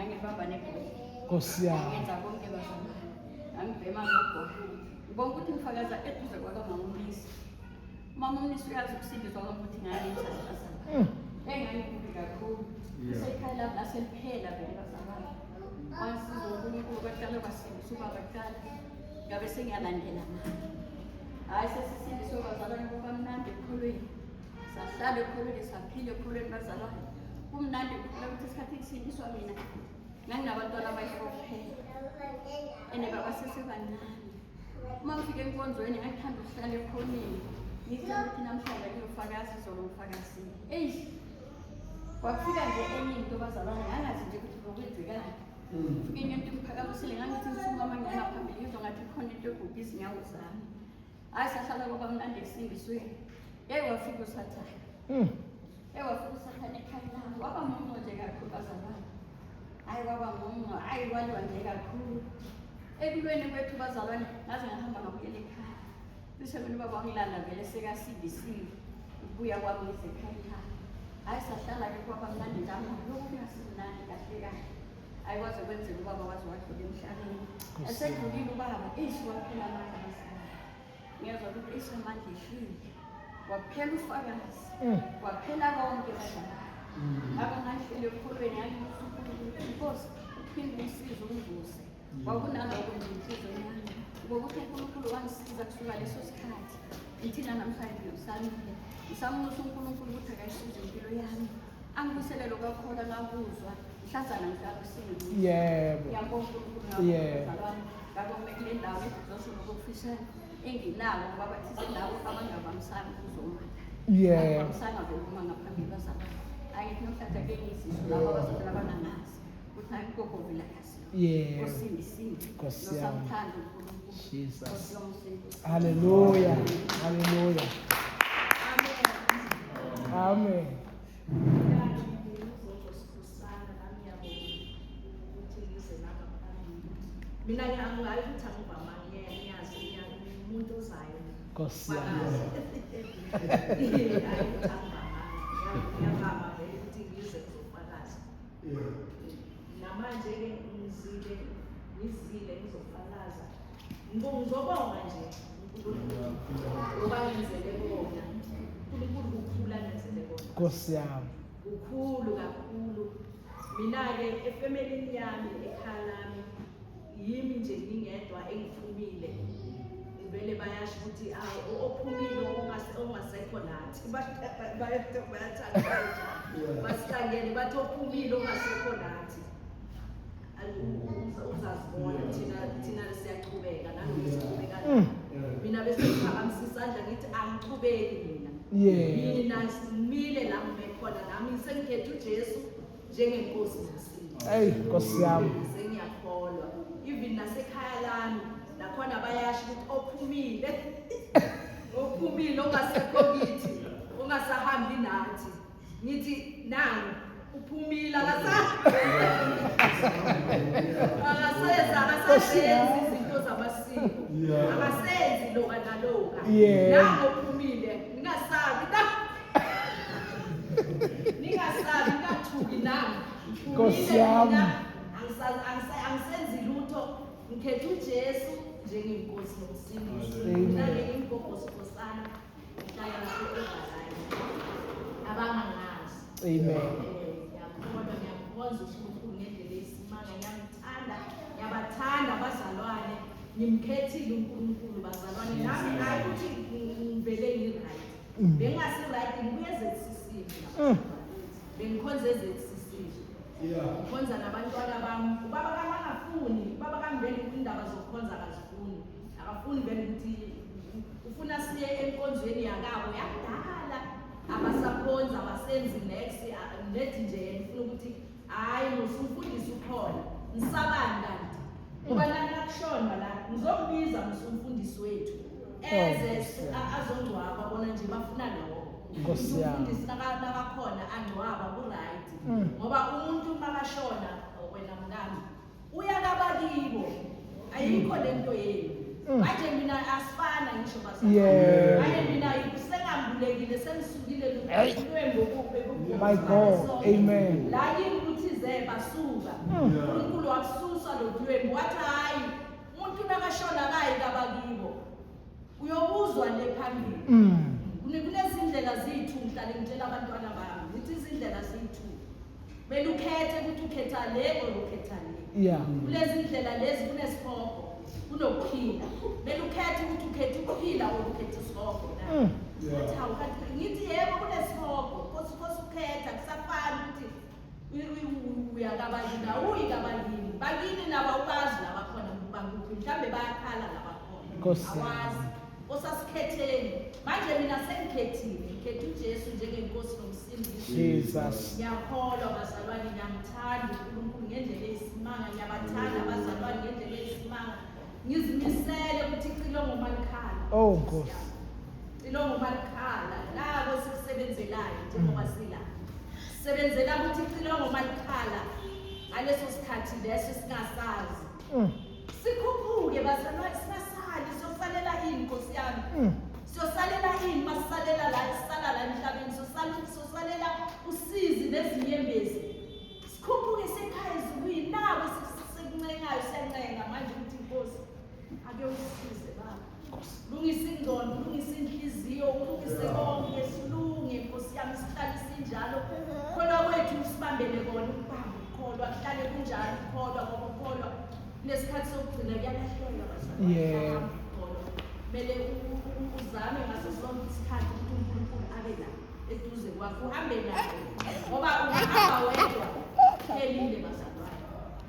Ngangibamba nebhola. Nkosi yami. Ngenza konke bazalwane. Ngangibhema nobhola. Ngibonga ukuthi ngifakaza eduze kwakamama uMnisi. Umama uMnisi uyazi ukusindiswa kwami ukuthi ngangenjani bazalwane. Engangikubi kakhulu. Isekhaya lami laseliphela vele bazalwane. Wangisiza uNkulunkulu kwaqala kwasindisa ubaba kuqala. Ngabe sengiyalandela manje. Hhayi, sesisindiswe bazalwane, kuba mnandi ekukholweni. Sahlala ekukholweni, saphila ekukholweni bazalwane. Kumnandi kuphela ukuthi isikhathi kusindiswa mina nganginabantwana abayi-4 kuphela. And babasesebancane. Uma ngifika enkonzweni ngangithanda ukuhlala ekhoneni. Ngitshela ukuthi namhlanje ngiyofakaza, izolo ngifakazile. Eyi, kwafika nje enye into bazalwane, ngangazi nje ukuthi bekwenzekani. Fika enye into ingiphakamisile, ngangithi ngisukuma uma ngingena phambili ngizwa ngathi khona into eguga izinyawo zami. Hhayi, sahlala kwaba mnandi ekusindisweni. Yeyi, wafika uSathane. Eyi, wafika uSathane ekhaya lami. Waba muncu nje kakhulu bazalwane. Hhayi, waba muncu, hhayi, waliwa nje kakhulu. Ekulweni kwethu bazalwane, ngaze ngahamba ngabuyela ekhaya. Cishe mina ubaba wangilanda vele sekasindisiwe. Ukubuya kwami ngize ekhaya. Hhayi, sahlala-ke kwaba mnandi njalo, lokhu kungasimnandi kahle kahle. Hhayi, kwaze kwenzeka ubaba waze wadlula emhlabeni. Esedlulile ubaba, ishi, waphela amandla bazalwane. Ngiyezwa ukuthi ishi, amandla ehlile. Waphela ufakazi. Waphela konke bazalwane. Ngakho ngangihleli ekukholweni, ngangibuza uNkulunkulu ukuthi Nkosi, uphinde ungisize ungivuse. Kwakunaloko nje enhliziyweni yami. Ngokuthi uNkulunkulu wangisiza kusuka leso sikhathi. Ngithina namhlanje ngisamile. Ngisamnxusa uNkulunkulu ukuthi akayisize impilo yami. Angibuyisele lokho akukholwa ngakuzwa. Mhlazana ngihlala usindile. Ngiyabonga uNkulunkulu ngakho bazalwane. Ngakho kule ndawo ngizosho lokho okufishane enginako ngoba bathi izindawo abangavamisanga ukuzoma. Abangavamisanga vele uma ngaphambili bazalwane. Angithi namhlanje ake ngizisho labo abazalwane abangangazi ukuthi hayi ugogo Vilakazi. Osindisiwe. Nkosi yami. Nosamthanda uNkulunkulu. Jesus. Nkosi yomsindisi. Hallelujah. Hallelujah. Amen. Mina ngiyangayi ukuthi angivamanga, ngiyazi umuntu ozayo. Nkosi yami. Hayi ukuthi angivamanga, ngiyavama vele ukuthi ngize ngizofakaza. Namanje-ke ngizile, ngizile ngizofakaza. Ngizobonga nje uNkulunkulu ngoba ngenzele kona. uNkulunkulu kukhulu angenzele kona. Nkosi yami. Kukhulu kakhulu. Mina-ke efemelini yami, ekhaya lami, yimi nje ngingedwa engiphumile. Vele bayasho ukuthi ophumile ongasekho nathi. Bayathanda basihlangene bathi ophumile ongasekho nathi. Uzazibona thina siyachubeka naloku sichubeka. Mina bese ngiphakamisa isandla ngithi angichubeki mina. Mina ngimile la ngime khona, nami sengikhethe uJesu njengenkosi nomsindisi. Hey, Nkosi yami. Sengiyakholwa. Even nasekhaya lami nakhona bayasho ukuthi ophumile, ophumile ongasekho kithi, ongasahambi nathi. Ngithi nangu uphumile, akasenzi, akasazenzi izinto zamasiko, akasenzi loka naloka. Nangu ophumile, ningasabi, ningasabi, ningathuki, nangu Nkosi yami. Angisenzi lutho, ngikhetha uJesu njengenkosi nomsindisi. Amen. Mina-ke ngingugogo Sikhosana, ngihlala ngase-Overline. Abangangazi. Amen. Ngiyakholwa, ngiyamkhonza uNkulunkulu ngendlela eyisimanga, ngiyamthanda, ngiyabathanda abazalwane. Ngimkhethile uNkulunkulu bazalwane. Nami hayi ukuthi ngivele ngi-right. Bengingasi-right, ngibuye e-ZCC mina. Bengikhonza e-ZCC. Ngikhonza nabantwana bami. Ubaba kami angafuni, ubaba kami vele indaba zokukhonza akazifuni. Akafuni vele ukuthi ufuna siye enkonzweni yakabo yakudala. Abasakhonza, abasenzi next, nethi nje yena ufuna ukuthi hayi musumfundisi ukhona. Nisabani kanti? Ngoba nakushonwa la ngizokubiza musumfundisi wethu. Eze azongcwaba bona nje bafuna lokho. Nkosi yami. Umfundisi nakakhona angcwaba ku-right. Ngoba umuntu makashona wena mngani uya kabakibo, ayikho lento yenu. Manje mina asifana ngisho bazalwane. Manje mina sengambulekile, sengisukile lwembo My God. Amen. La yini ukuthi ze basuka. wakususa lokuyweni wathi hayi umuntu nakashona kayi kabakibo uyobuzwa le phambili. Kunezindlela ziyi-two, ngihlale ngitshela abantwana bami ngithi izindlela ziyi-two, kumele ukhethe ukuthi ukhetha le or ukhetha le. Kulezi ndlela lezi kunesihogo, kunokuphila, kumele ukhethe ukuthi ukhetha ukuphila or ukhetha isihogo na. Athi, hawu, kanti ngithi yebo kunesihogo, kosi kosi ukhetha kusafani ukuthi uyakabakini awuyi kabakini, bakini nabo awubazi labakhona bakuphi, mhlawumbe bayakhala labakhona. Nkosi yami. Awazi osasikhetheni manje. Mina sengikhethile, ngikhethe uJesu njengenkosi nomsindisi. Jesus. Ngiyakholwa bazalwane, ngiyamthanda uNkulunkulu ngendlela eyisimanga, ngiyabathanda abazalwane ngendlela eyisimanga. Ngizimisele ukuthi icilongo malikhala. Oh, Nkosi. Icilongo malikhala labo sikusebenzelayo njengoba sila. Sisebenzela ukuthi icilongo malikhala ngaleso sikhathi leso singasazi. Sikhuphuke bazalwane, singasali, siyosalela ini Nkosi yami? Siyosalela ini masisalela la, sisala la emhlabeni, siyosalela usizi nezinyembezi. Sikhuphuke sekhaya ezulwini, nabo sikuncengayo, siyancenga manje ukuthi Nkosi ake usisize Baba. Lungisa ingqondo, lungisa inhliziyo, ulungise konke, silunge Nkosi yami, sihlale sinjalo. Kholwa kwethu usibambele kona, ukubamba ukukholwa, kuhlale kunjalo ukukholwa, ngoba ukukholwa kulesikhathi sokugcina kuyalahleka bazalwane. Ukukholwa. Kumele uzame ngaso sonke isikhathi ukuthi uNkulunkulu abe la eduze kwakho, uhambe naye, ngoba ungahamba wedwa phelile bazalwane.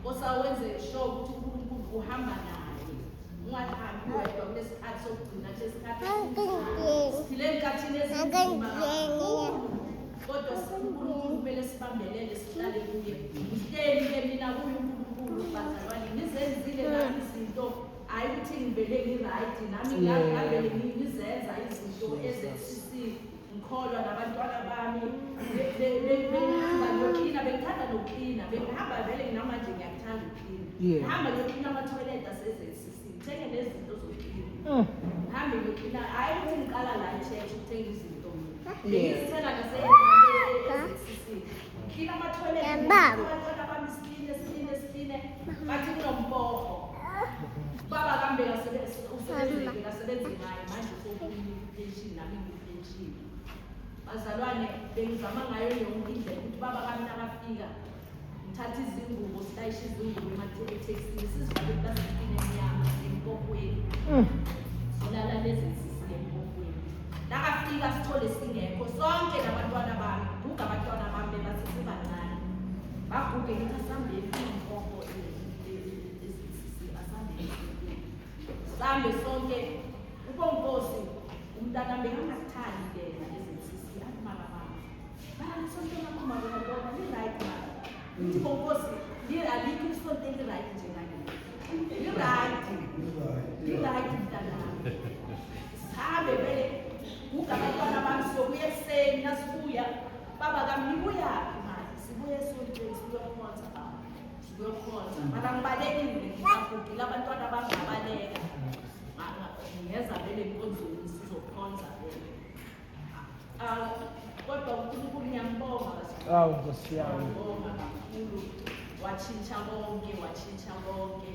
Osawenze sure ukuthi uNkulunkulu uhamba naye, ungahambi wedwa kulesikhathi sokugcina, kulesikhathi siphile enkathini ezinzima kakhulu, kodwa uNkulunkulu kumele sibambelele, sihlale kuye. Ngihleli-ke mina kuye uNkulunkulu bazalwane, ngizenzile nami izinto, hhayi ukuthi ngivele ngi-right nami, ngavele ngizenza izinto e-ZCC, ngikholwa nabantwana bami. Bengihamba ngiyoklina, bengithanda nokuklina, bengihamba vele nginamanje ngiyakuthanda ukuklina. Ngihamba ngiyoklina ama-toilet ase-ZCC, ngithenge nezinto zokuklina. Ngihambe ngiyoklina, hhayi ukuthi ngiqala la e-church ukuthenga izinto mina. Bengizithenga nase-ZCC. Ngiklina ama-toilet, abantwana bami sikline, sikline, sikline, bathi kunompoho. Baba kambe usebenzile, kasebenzi ngayo manje sewupension, nami ngipension. Bazalwane, bengizama ngayo yonke indlela ukuthi baba kami nakafika ngithathe izingubo, silayishe izingubo emathekisini, sizifake eplastikini emnyama empohweni. Solala lezi sisiye empohweni. Nakafika sithole singekho sonke nabantwana bami, guga abantwana bami bebasesebancane. Baguge ngithi asambeni kunompoho asambeni. Sambe sonke ubonkosi umntana bengangakuthandi yena e-ZCC, athi mama, mama mara lisonto lakho mama lona li-right mama. Ngithi bonkosi alikho isonto eli-right njengaleli, li-right, li-right mntanami. Sihambe vele guga abantwana bami, siyobuya ekuseni. Nasibuya baba kami, nibuyaphi manje? Sibuya esontweni, sibuyokhonza baba, sibuyokhonza. Mara ngibalekile, ngibagugile abantwana bami, ngabaleka ngeza vele enkonzweni, sizokhonza vele. Ah, kodwa uNkulunkulu ngiyambonga bazalwane. Awu Nkosi yami. Ngiyabonga kakhulu, watshintsha konke, watshintsha konke.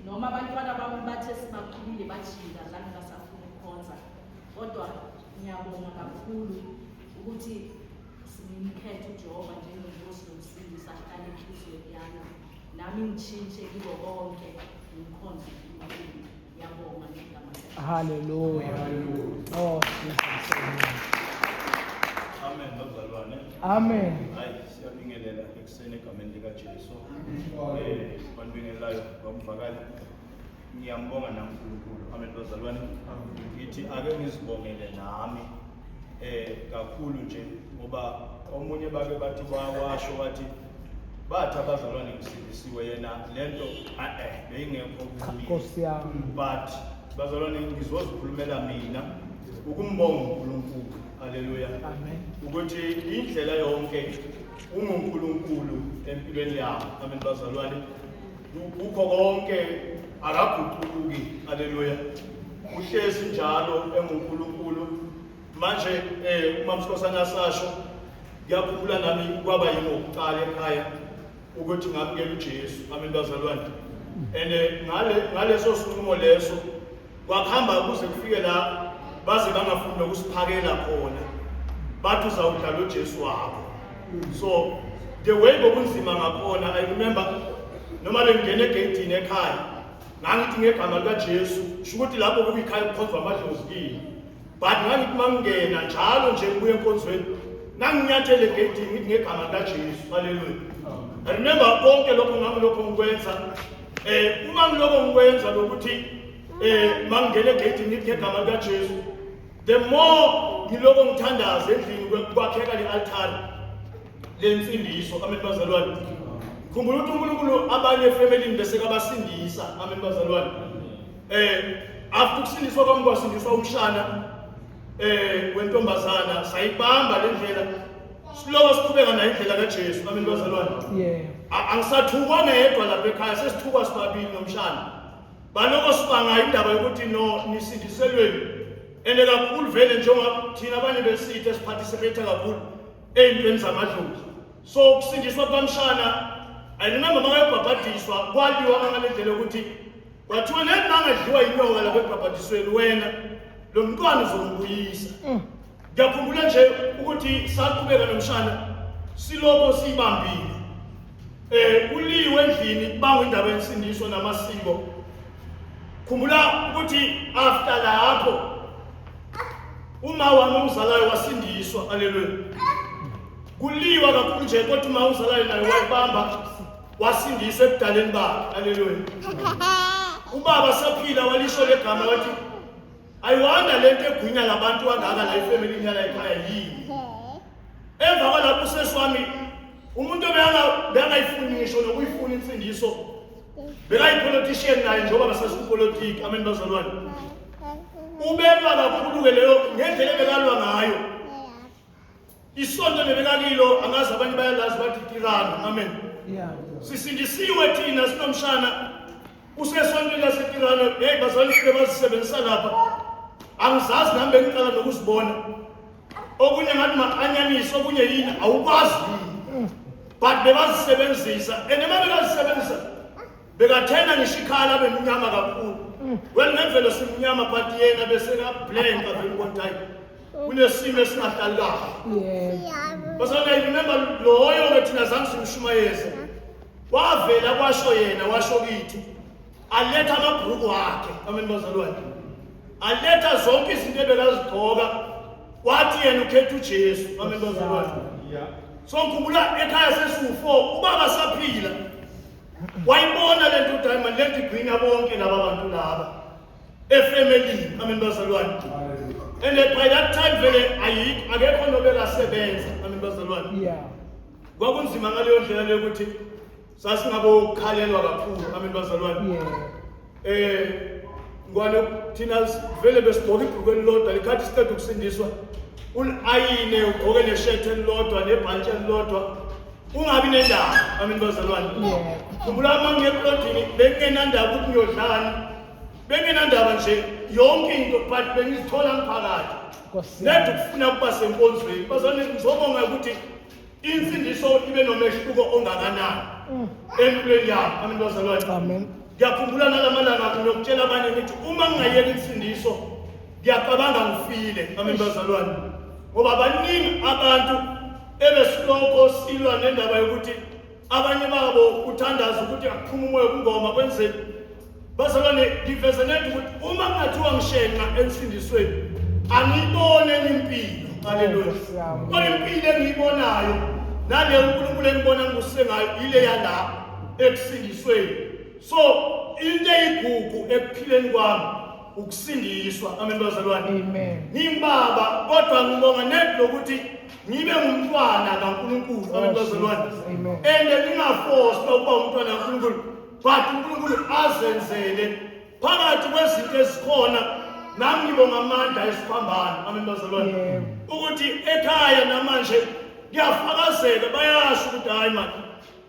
Noma abantwana bami bathe sibakhulile bajika, zange basafuna ukukhonza, kodwa ngiyabonga kakhulu ukuthi ngimkhethe uJehova njengenkosi nomsindisi, ahlale enhliziyweni yami, nami ngitshintshe kiko konke, ngimkhonze uNkulunkulu. Ngiyabonga ngegama likaJesu. Hallelujah. Oh Jesus. Amen. Amen bazalwane. Amen. Hayi, siyabingelela ekuseni egameni likaJesu. Banibingelelayo bamvakali. Ngiyambonga naNkulunkulu. Amen bazalwane. Ngithi ake ngizibongele nami kakhulu nje, ngoba omunye bake bathi washo wathi bathi abazalwane ngisindisiwe, yena lento beyingekho kuye. Nkosi yami. But bazalwane, ngizozikhulumela mina ukumbonga uNkulunkulu. Haleluya. Amen. Ukuthi indlela yonke unguNkulunkulu empilweni yami. Amen bazalwane. Kukho konke akaguquki. Haleluya. Uhlezi njalo enguNkulunkulu. Manje uma Msikhosana sasho, ngiyakhumbula nami kwaba yingokuqala ekhaya. Ukuthi ngamukela uJesu. Amen bazalwane. And ngaleso sinqumo leso kwakuhamba kuze kufike la baze bangafuni nokusiphakela khona, bathi uzawudlala uJesu wakho. So the way bokunzima ngakhona, I remember noma bengingena egeyidini ekhaya, ngangithi ngegama likaJesu, sho ukuthi lapho kuyikhaya kukhonzwa amadlozi kimi, but ngangithi uma ngingena njalo nje ngibuye enkonzweni, nanginyathele egeyidini ngithi ngegama likaJesu. Haleluya. I remember konke lokho ngangilokho ngikwenza, uma ngilokho ngikwenza lokuthi mangingena egeyidini ngithi ngegama likaJesu, the more ngiloko ngithandaza endlini kwakheka le-altare lensindiso. Amen bazalwane. Khumbula ukuthi uNkulunkulu abanye efemelini bese kabasindisa. Amen bazalwane. After ukusindiswa kwami kwasindiswa umshana wentombazana, sayibamba le ndlela, siloko siqhubeka nayo indlela kaJesu. Amen bazalwane. Angisathukwa ngedwa lapha ekhaya, sesithukwa sibabili nomshana. Baloko sibanga indaba yokuthi no nisindiselweni, and kakhulu vele njengoba thina abanye besithi esiparticipate kakhulu ey'ntweni zamadlozi. So ukusindiswa kukamshana, I remember makayobhabhadiswa kwaliwa ngale ndlela yokuthi kwathiwa neni mangadliwa inyoka lapha ekubhabhadisweni, wena lo mntwana uzombuyisa. Ngiyakhumbula nje ukuthi saqhubeka nomshana silokho siyibambile, kuliwe endlini kubangwa indaba yensindiso namasiko. Khumbula ukuthi after lapho uma wami umzalayo wasindiswa. Haleluya. Kuliwa kakhulu nje, kodwa uma umzalayo naye wayibamba wasindiswa ebudaleni bakhe. Haleluya. Ubaba saphila walisho legama wathi, I wonder lento egwinya labantu kangaka la efamily yala ekhaya yini. Emva kwalapho usesi wami, umuntu obengayifuni ngisho nokuyifuna insindiso, bekayi-politician naye njengoba basasupolitiki. Amen bazalwane. Ubelwa kakhulu-ke leyo ngendlela ebekalwa ngayo. Isonto nebekakilo, angazi abanye bayalazi, bathi Tirano. Amen. Sisindisiwe thina sinomshana usesontweni laseTirano. Hey bazalwane, izinto bazisebenzisa lapha angizazi nami, bengiqala nokuzibona. Okunye ngathi ma-anyanisi, okunye yini, awukwazi yini, but bebazisebenzisa, and uma bekazisebenzisa bekathena ngisho ikhala abe mnyama kakhulu. Well, ngemvelo simnyama, but yena beseka-blank avele ubona hayi kunesimo esingahlali kahle. Bazalwane, I remember loyo-ke thina zange simshumayeze, wavela kwasho yena, washo kithi aletha amabhuku akhe. Amen bazalwane. Aletha zonke izinto ebekazigqoka, wathi yena ukhetha uJesu. Amen bazalwane. So ngikhumbula ekhaya sesiwu-4, ubaba saphila, wayibona le nto, diamond le nto igwinya bonke laba bantu laba efemelini. Amen bazalwane. And by that time vele ayikho, akekho nobekasebenza. Amen bazalwane. Kwakunzima ngaleyo ndlela leyo ukuthi sasingabokhalelwa kakhulu. Amen bazalwane. Ngwane thina vele besigqoka ibhruku elilodwa likhathi siqeda ukusindiswa, uli-ayine ugqoke neshethi elilodwa nebhantshi elilodwa, ungabi nendaba. Amen bazalwane. Khumbula uma ngiye eplotini bengingenandaba ukuthi ngiyodlani, bengingenandaba nje yonke into, but bengizithola ngiphakathi Nkosi nedi yami. ukufuna ukuba senkonzweni. Bazalwane, ngizobonga ukuthi insindiso ibe nomehluko ongakanani empilweni yami. Amen bazalwane. Amen. Ngiyakhumbula nalamalanga ngiyokutshela abanye ngithi uma ngingayeka insindiso ngiyacabanga ngifile. Amen bazalwane. Ngoba baningi abantu ebesilokho silwa nendaba yokuthi abanye babo uthandaza ukuthi akuphuma umoya kungoma kwenzeni. Bazalwane, ngiveze nedi ukuthi uma kungathiwa ngishenxa ensindisweni angiyibone enye impilo. Haleluya. Nkosi yami. Kodwa impilo engiyibonayo nale uNkulunkulu engibona ngibusise ngayo ile yala ekusindisweni. So into eyigugu ekuphileni kwami ukusindiswa. Amen bazalwane. Amen. Ngingibaba, kodwa ngibonga nedi lokuthi ngibe ngumntwana kaNkulunkulu. Amen Oh, bazalwane. Jesus. Amen. And ngingaforced ukuba umntwana kaNkulunkulu, but uNkulunkulu azenzele phakathi kwezinto ezikhona. Nami ngibonga amandla esiphambano. Amen bazalwane. Ukuthi ekhaya namanje kuyafakazeka, bayasho ukuthi hayi man,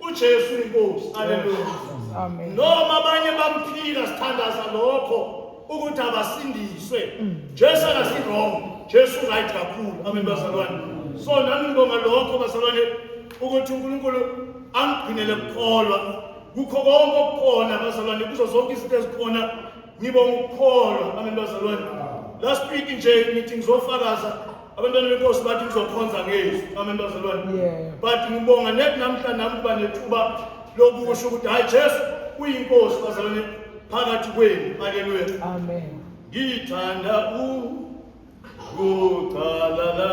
uJesu inkosi. Haleluya. Amen. Noma abanye bamphika, sithandaza lokho ukuthi abasindiswe. Jesu akasi wrong, Jesu right kakhulu. Amen bazalwane. So nami ngibonga lokho bazalwane ukuthi uNkulunkulu Angigcinele kukholwa kukho konke okukhona bazalwane, kuzo zonke izinto ezikhona ngibonga ukukholwa. Amen bazalwane. Last week nje ngithi ngizofakaza, abantwana benkosi bathi ngizokhonza ngezwi. Amen bazalwane. But ngibonga net namhla nami kuba nethuba lokusho ukuthi hayi, Jesu uyinkosi bazalwane phakathi kwenu. Haleluya. Amen. Ngithanda ukuqala la.